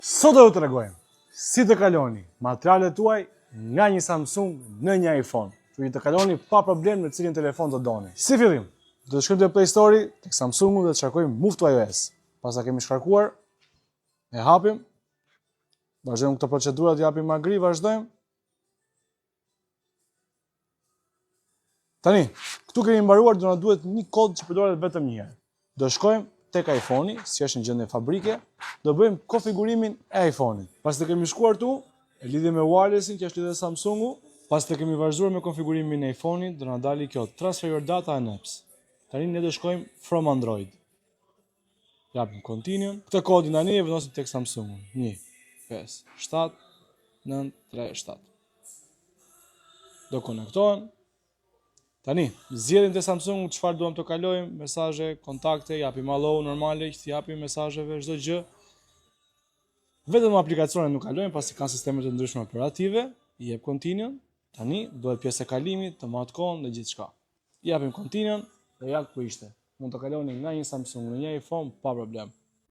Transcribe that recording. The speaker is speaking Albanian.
Sot do ju tregojmë si të kaloni materialet tuaj nga një Samsung në një iPhone. Kështu që të kaloni pa problem në cilin telefon të doni. Si fillim, do të shkojmë te Play Store, tek Samsungu dhe të shkarkojmë Move to iOS. Pasi kemi shkarkuar, e hapim. Vazhdojmë këto procedurat, japim agree, vazhdojmë. Tani, këtu kemi mbaruar, do na duhet një kod që përdoret vetëm një herë. Do shkojmë tek iPhone-i, si është në gjendje fabrike, do bëjmë konfigurimin e iPhone-it. Pas të kemi shkuar tu, e lidhim me wirelessin që është lidhur Samsungu, pas të kemi vazhduar me konfigurimin e iPhone-it, do na dali kjo transfer your data and apps. Tani ne do shkojmë from Android. Japim continue. Këtë kodin tani e vendosim tek Samsungu. 1 5 7 9 3 7. Do konektohen. Tani, zgjedhim te Samsungu çfarë duam të kalojmë, mesazhe, kontakte, japim allow normale, që t'i japim mesazheve çdo gjë. Vetëm aplikacionet nuk kalojmë pasi kanë sisteme të ndryshme operative, i jep continue. Tani bëhet pjesë e kalimit, të mat kohën dhe gjithçka. I japim continue dhe ja ku ishte. Mund të kaloni nga një Samsung në një iPhone pa problem.